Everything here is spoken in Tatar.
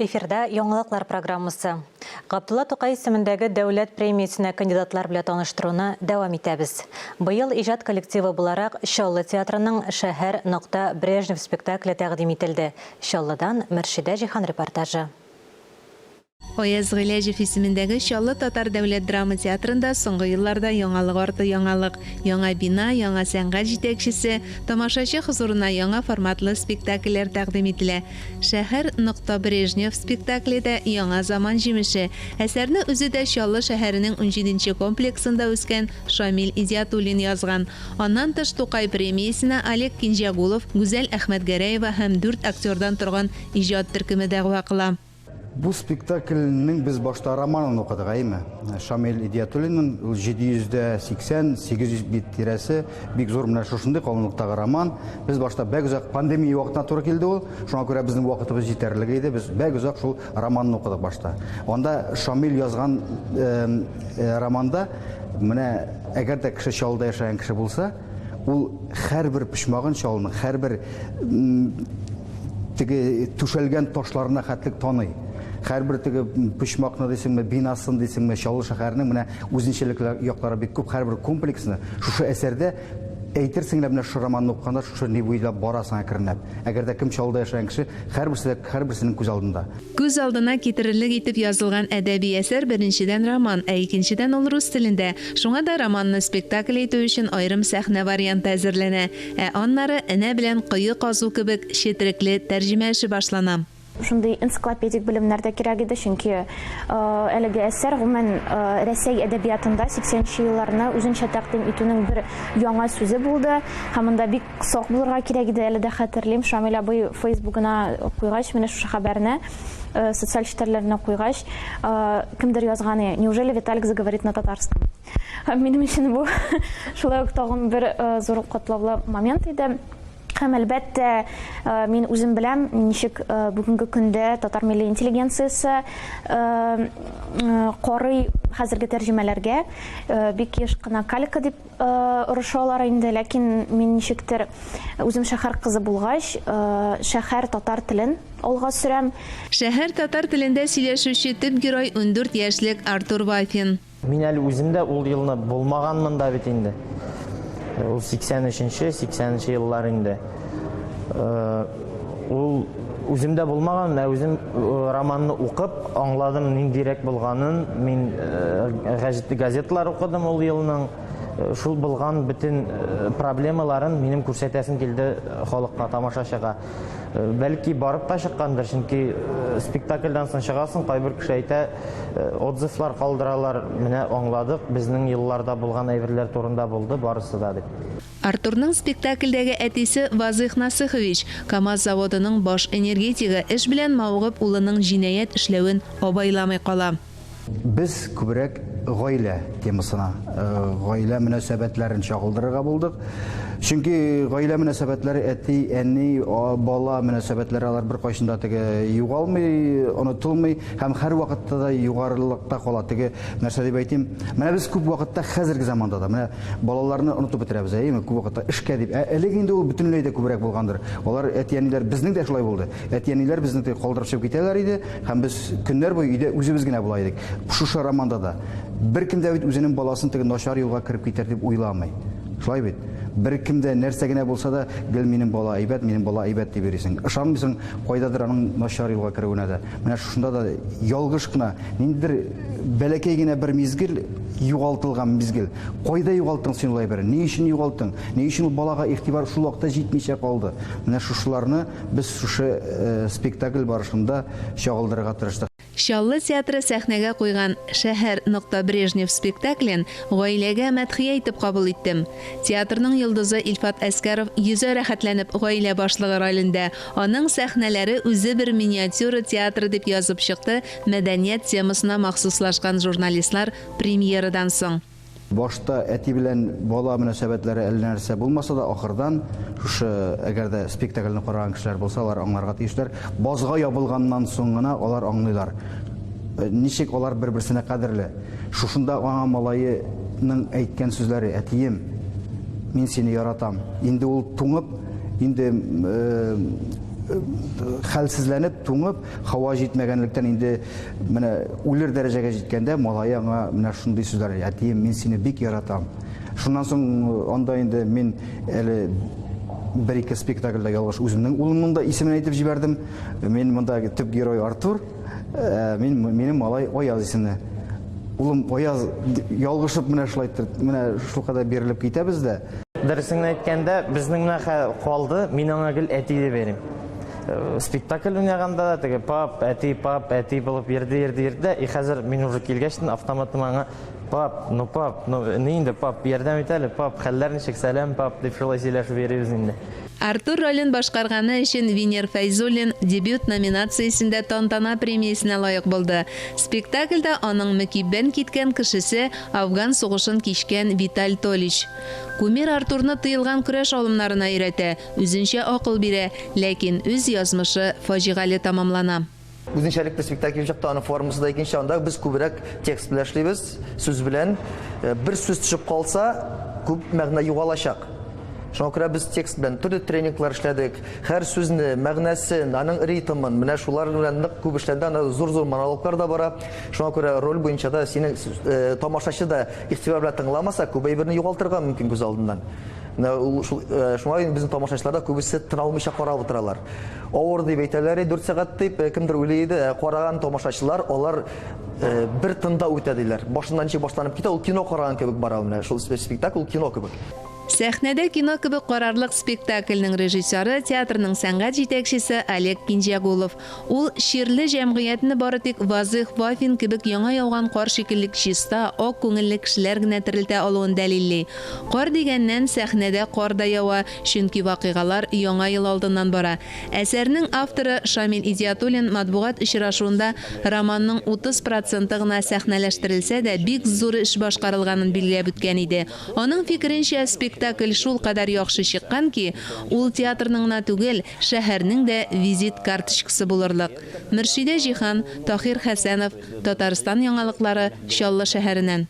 Эфирда яңалыклар программасы. Габдулла Тукай исемендәге дәүләт премиясенә кандидатлар белән таныштыруны дәвам итәбез. Быел иҗат коллективы буларак Чаллы театрының Шәһәр нокта Брежнев спектакле тәкъдим ителде. Чаллыдан Мөршидә Җиһан репортажы. Аяз Гыйләҗев исемендәге Чаллы татар дәүләт драма театрында соңгы елларда яңалык арты яңалык. Яңа бина, яңа сәнгать җитәкчесе, тамашачы хозурына яңа форматлы спектакльләр тәкъдим ителә. Шәһәр, нокта Брежнев спектакле дә яңа заман җимеше. Әсәрне үзе дә Чаллы шәһәренең унҗиденче комплексында үскән Шамил Идиатуллин язган. Аннан тыш Тукай премиясенә Олег Кинҗәгулов, Гүзәл Әхмәтгәрәева һәм дүрт актердан торган иҗат төркеме дәгъва кыла. Бу спектакльнең без башта романын укыдык, әйеме? Шамил Идиятуллинның ул 780-800 бит тирәсе, бик зур менә шушындый калынлыктагы роман. Без башта бәк озак пандемия вакытына туры килде ул. Шуңа күрә безнең вакытыбыз җитәрлек иде. Без бәк озак шул романны укыдык башта. Анда Шамил язган э, э, романда менә әгәр дә кеше Чаллыда яшәгән кеше булса, ул һәрбер почмагын Чаллының, һәрбер теге түшәлгән ташларына хәтлек таный. Һәрбер теге почмакны дисеңме, бинасын дисеңме, Чаллы шәһәренең менә үзенчәлекле яклары бик күп, һәрбер комплексны шушы әсәрдә әйтерсең лә менә шушы романны укыганда шушы ни буйлап барасың әкренләп. Әгәр дә кем Чаллыда яшәгән кеше, һәрберсе дә һәрберсенең күз алдында. Күз алдына китерерлек итеп язылган әдәби әсәр беренчедән роман, ә икенчедән ул рус телендә. Шуңа да романны спектакль итү өчен аерым сәхнә варианты әзерләнә. Ә аннары энә белән кое казу кебек четерекле тәрҗемә эше башлана. Шундый энциклопедик белемнәр дә кирәк иде, чөнки әлеге әсәр, гомумән, Рәсәй әдәбиятында 80 нче елларны үзенчә тәкъдим итүнең бер яңа сүзе булды. Һәм монда бик сак булырга кирәк иде, әле дә хәтерлим, Шамил абый Фейсбугына куйгач, менә шушы хәбәрне социаль челтәрләренә куйгач, кемдер язган, Неужели Виталик заговорит на татарском? Һәм минем өчен бу шулай ук тагын бер э, зур катлаулы момент иде. Һәм әлбәттә, э, мин үзем беләм, ничек э, бүгенге көндә татар милли интеллигенциясе карый хәзерге тәрҗемәләргә. Бик еш кына калька дип орышалар инде, ләкин мин ничектер үзем шәһәр кызы булгач, шәһәр татар телен алга сөрәм. Шәһәр татар телендә сөйләшүче төп герой 14 яшьлек Артур Вафин. Мин әле үзем дә ул елны булмаганмын да бит инде. Ул 83-нче, 80-нче еллар инде. Э, ул үзем дә булмаган, ә үзем э, романны укып аңладым ниндирәк булганын. Мин э, газетлар укыдым ул елның. Шул булган бөтен проблемаларын минем күрсәтәсем килде халыкка, тамашачыга. Бәлки барып та чыккандыр, чөнки спектакльдән соң чыгасың, кайбер кеше әйтә, отзывлар калдыралар, менә аңладык, безнең елларда булган әйберләр турында булды барысы да дип. Артурның спектакльдәге әтисе Вазыйх Насыхович, КАМАЗ заводының баш энергетигы, эш белән мавыгып улының җинаять эшләвен абайламый кала. Без күбрәк гаилә темасына, гаилә мөнәсәбәтләрен чагылдырырга булдык. Чөнки гаилә мөнәсәбәтләре әти, әни, бала мөнәсәбәтләре алар беркайчан да теге югалмый, онытылмый һәм һәрвакытта да югарылыкта кала. Теге нәрсә дип әйтим, менә без күп вакытта хәзерге заманда да менә балаларны онытып бетерәбез, әйеме, күп вакытта эшкә дип. Ә элек инде ул бөтенләй дә күбрәк булгандыр. Алар әти-әниләр безнең дә шулай булды. Әти-әниләр безне теге калдырып чыгып китәләр иде. Һәм без көннәр буе өйдә үзебез генә була идек. Шушы романда да беркем дә бит үзенең баласын теге начар юлга кереп китәр дип уйламый. Шулай бит? Беркем дә нәрсә генә булса да, гел минем бала әйбәт, минем бала әйбәт дип йөрисең. Ышанмыйсың кайдадыр аның начар юлга керүенә дә. Менә шушында да ялгыш кына, ниндидер бәләкәй генә бер мизгел, югалтылган мизгел. Кайда югалттың син ул әйберне? Ни өчен югалттың? Ни өчен ул балага игътибар шул вакытта җитмичә калды? Менә шушыларны Без шушы спектакль барышында чагылдырырга тырыштык. Чаллы театры сәхнәгә куйган Шәһәр нокта Брежнев спектаклен гаиләгә мәдхия итеп кабул иттем. Театрның йолдызы Илфат Әскәров йөзә рәхәтләнеп гаилә башлыгы ролендә, аның сәхнәләре үзе бер миниатюра театры дип язып чыкты мәдәният темасына махсуслашкан журналистлар премьерадан соң. Башта әти белән бала мөнәсәбәтләре әллә нәрсә булмаса да, ахырдан шушы, әгәр дә спектакльне караган кешеләр булса, алар аңларга тиешләр. Базга ябылганнан соң гына алар аңлыйлар. Э, ничек алар бер-берсенә кадерле. Шушында аңа малаеның әйткән сүзләре, әтием, мин сине яратам. Инде ул туңып, инде э, хәлсезләнеп, туңып, һава җитмәгәнлектән инде менә үлер дәрәҗәгә җиткәндә малае аңа менә шундый сүзләр, әтием, мин сине бик яратам. Шуннан соң анда инде мин әле бер-ике спектакльдә ялгыш үземнең улымның да исемен әйтеп җибәрдем. Мин монда төп герой Артур, мин минем малай Аяз исемле. Улым Аяз ялгышып менә шулай итеп, менә шулкадәр бирелеп китәбез дә. Дөресен әйткәндә, безнең менә хәл калды, мин аңа гел әти дип йөрим. Спектакль уйнаганда да теге пап, әти, пап, әти булып йөрде, йөрде, йөрде дә, и хәзер мин уже килгәч, автоматом аңа пап, ну пап, ну ни инде, пап, ярдәм ит әле, пап, хәлләр ничек, сәлам, пап, дип шулай сөйләшеп йөрибез инде. Артур ролен башкарганы өчен Венер Фәйзуллин Дебют номинациясендә Тантана премиясенә лаек булды. Спектакльдә аның мөкиббән киткән кешесе Афган сугышын кичкән Виталь Толич. Кумир Артурны тыелган көрәш алымнарына өйрәтә, үзенчә акыл бирә, ләкин үз язмышы фаҗигале тамамлана. Үзенчәлекле спектакль чыкты, аның формасы да икенче. Анда без күбрәк текст белән эшлибез, сүз белән. Бер сүз төшеп калса, күп мәгънә югалачак. Шуңа күрә без текст белән төрле тренинглар эшләдек. Һәр сүзне, мәгънәсен, аның ритмын, менә шулар белән нык күп эшләнде. Анда зур-зур монологлар да бара. Шуңа күрә роль буенча да синең тамашачы да игътибар белән тыңламаса, күп әйберне югалтырга мөмкин күз алдыннан. Менә ул шул, шуңа инде безнең тамашачылар да күбесе тын алмыйча карап утыралар. Авыр дип әйтәләр, 4 сәгать дип, кемдер уйлый иде, караган тамашачылар, алар бер тында үтә диләр. Башыннан ничек башланып китә, ул кино караган кебек бара менә шул спектакль, ул кино кебек. Сәхнәдә кино кебек карарлык спектакльнең режиссеры, театрның сәнгать җитәкчесе Олег Кинҗәгулов. Ул чирле җәмгыятьне бары тик Вазыйх Вафин кебек яңа яуган кар шикелле чиста, ак күңелле кешеләр генә терелтә алуын дәлилли. Кар дигәннән, сәхнәдә кар да ява, чөнки вакыйгалар Яңа ел алдыннан бара. Әсәрнең авторы Шамил Идиатуллин матбугат очрашуында романның 30 проценты гына сәхнәләштерелсә дә, бик зур эш башкарылганын билгеләп үткән иде. Аның фикеренчә, спектакль шулкадәр яхшы чыккан ки, ул театрның гына түгел, шәһәрнең дә визит карточкасы булырлык. Мөршидә Җиһан, Таһир Хәсәнов, Татарстан яңалыклары, Чаллы шәһәреннән.